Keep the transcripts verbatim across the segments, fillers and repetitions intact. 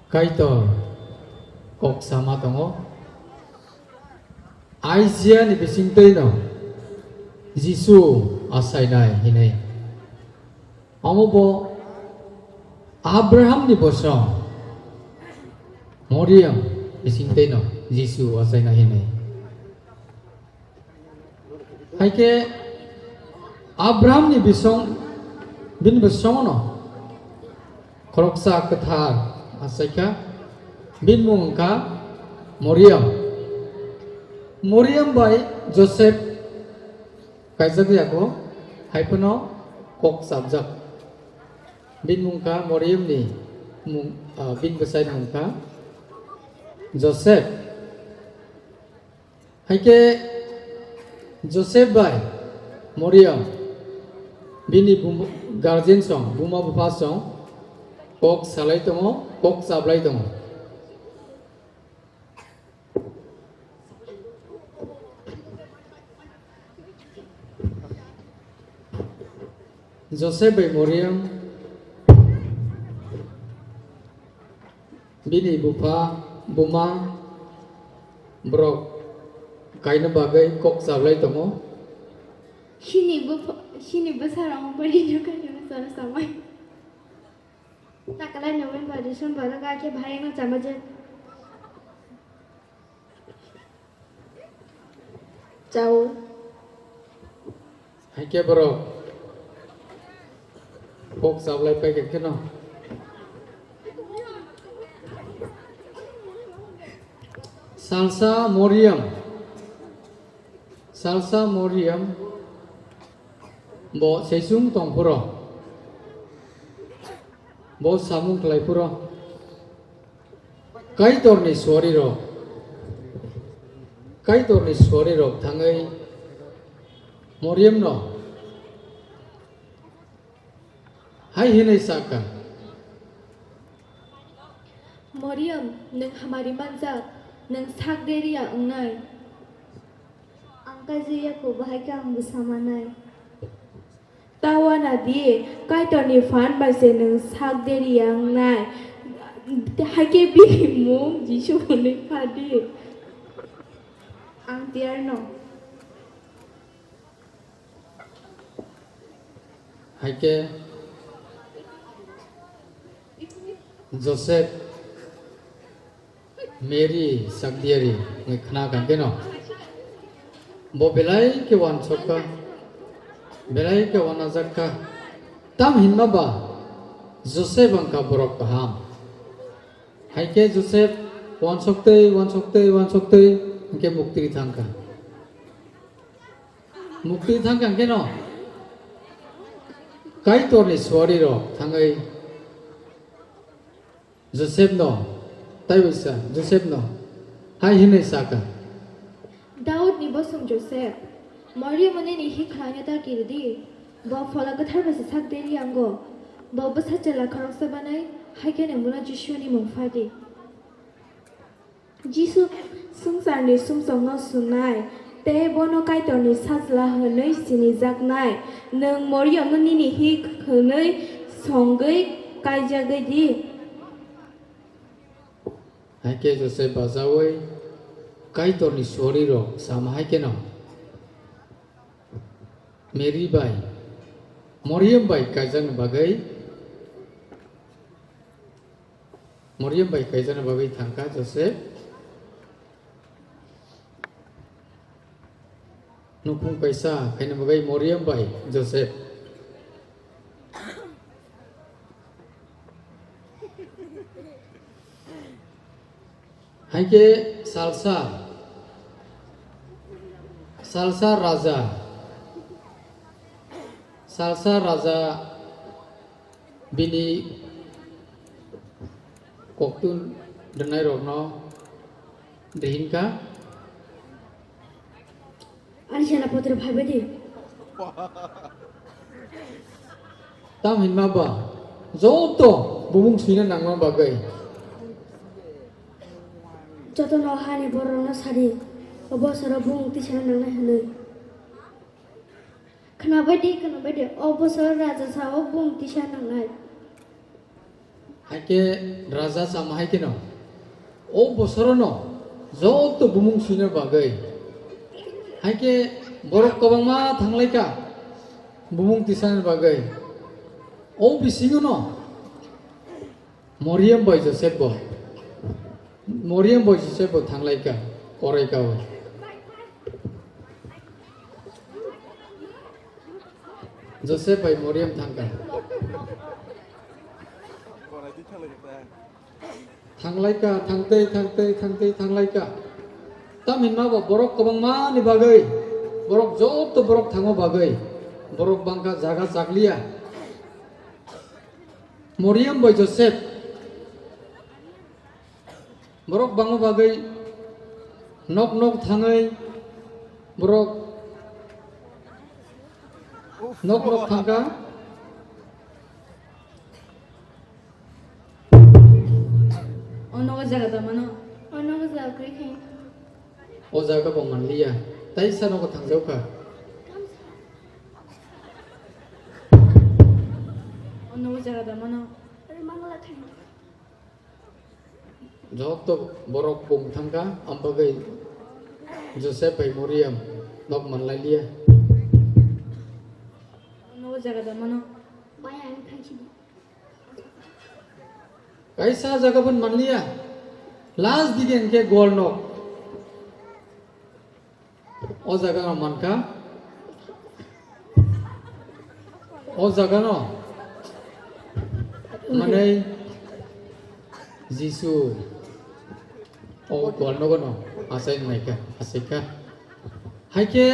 Kaitor kok sama tongo. Aisiani bisingtwino Jisu achainai hinwi. Omo bo Abrahamni bosong Moriam bisingtwino Jisu achainai hinwi. Hai khe Abrahamni bisong, bini bisongono khoroksa kwthar achaikha, bini mung wngkha Moriam. Moriam bai Joseph kaijak yago, hai phano kok chapjak. Bini mung wngkha Moriamni mung, ah, bini bwsai mung wngkha Joseph. Hai khe Joseph bai Moriam bini bum-, guardian song, buma bupha song kok salai tongo, kok chaplai tongo. Joseph bai Moriam bini bupha, buma, borok kaina bagwi kok chaplai tongo. Chini bupha, chini bwsarok bwrwi no kainwi bwsarok samai. Takalai November, December o kha khe bhai no chama je. Chao. Hai khe borok kok chaplai pai khe kheno. Salsa Moriam. Salsa Moriam. Bo sesung tong phuro. Bo samung khlai phuro. Kaitorni suarirok, Kaitorni suarirok thangwi Moriamno hai hwnwi sa kha, Moriam, nwng hamari manjak, nwng sak deriya wngnai. Ang kaijakya kho, bahai khe ang bwsa manai. Ta uanadi, Kaitorni phan bai se nwng sak deriya wngnai. Hakhe bini mung Jisu hwnwi kha di. Ang tiyar no. Hakhe Joseph Mary Sakdiari wngwi khna kha keno. Bo belai khe uansuk kha, belai khe uanajak kha. Tam hinma ba Joseph wng kha borok kaham. Hai khe Joseph uansuk twi, uansuk twi, uansuk twi hwnkhe mukti thang kha. Mukti thang kha keno Kaitorni suari rok thangwi Joseph no, taibo sa Joseph no hai hwnwi sa kha, Daudni bosong Joseph, Mariam nini hi khlaino ta kiridi, bo Phola Kwthar bai se sak deri ango, bo bwsa chwla khoroksa banai, hai khe nwng bono Jisuni mung phadi. Jisu swngcharni sumsokno sunai, tei bono Kaitorni Sajla hwnwi sinijaknai. Nwng Moriamno nini hik hwnwi songwi kaijagwi di. Hai khe Joseph bachaui Kaitorni suarirok sama hai kheno Mary bai Moriam bai kaijakni bagwi Moriam bai kaijakna bagwi thangkha Joseph. Nukhung kaisa khaina bagwi Moriam bai Joseph. Hai khe salsa, salsa raja, salsa raja bini koktun rwnairokno de hinkha. Ani sena potro phaibai di. Tam hinma ba, joto bumung suina nangma bagwi. Jotono hani borokno sadi, o bosoro bumung tisana nangnai hwnwi. Khnabai di, khnabai di, o bosoro raja sao bumung tisa nangnai. Haikhe raja sama hai kheno o bosorono joto bumung swina bagwi, haikhe borok kwbangma thanglaikha bumung tisana bagwi. O bisingono Moriam bai Joseph bo, Moriam bai Joseph bo thanglaikha koraikao. Joseph bai Moriam thangkha. Thanglaikha, thangtwi, thangtwi, thangtwi, thanglaikha. Tamhinma bo borok kwbangmani bagwi, borok joto borok thango bagwi, borok bangkha jaga chakliya. Moriam bai Joseph, borok bangma bagwi nok nok thangwi borok nok nok thangkha. Ono o jaga da mano. Ono o jaga kwrwi khe. O jaga bo manliya. Taisa nogo thangjaukha. Ono o jaga da mano. Joto borok bung thangkha, ambagwi Joseph bai Moriam nok manlailiya. Ono o jaga da mano. Maya ang thangsi. Kaisa jaga pun manliya. Last dige hwnkhe gol nok. O jaga no mankha. O jaga no manwi Jisu o gol nogo no asai naikha, asaikha. Haikhe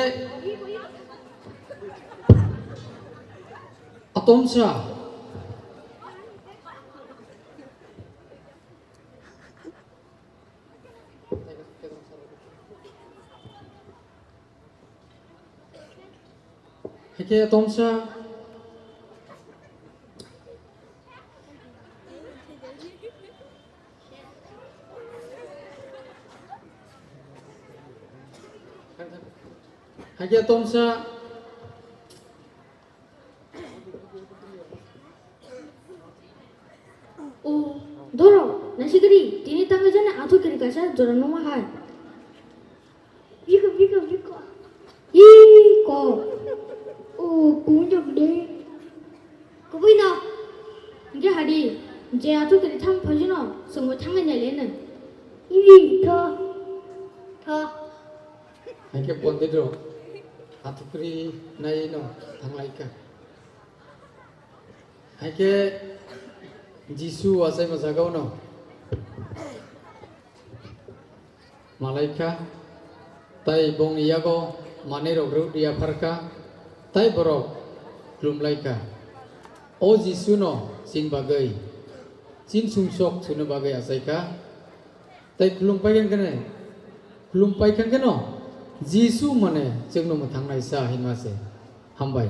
Atomsa. Haikhe Atomsa. Haikhe Atomsa. O, doro, nasikri, tini tangwi jani athuk kiri kaisa jora numa hai. Biko, biko, biko. Iko. O, kunjak de. Kubui no. Nge hadi, je athuk kiri thang phajino, sungwi thangai nyale ne. Ibi, tho. Tho. Haikhe pondit rok athukri nai no thanglaikha. Haikhe Jisu achaima jagao no malaikha, tai bongni yago manwi rok rw yapharkha, tai borok khulumlaikha. O Jisu no chini bagwi, chini sumsok suni bagwi achaikha. Tai khulum paikha khe ne, khulum paikha khe no, Jisu mane chwngno mwthangnaisa hinma se. Hambai.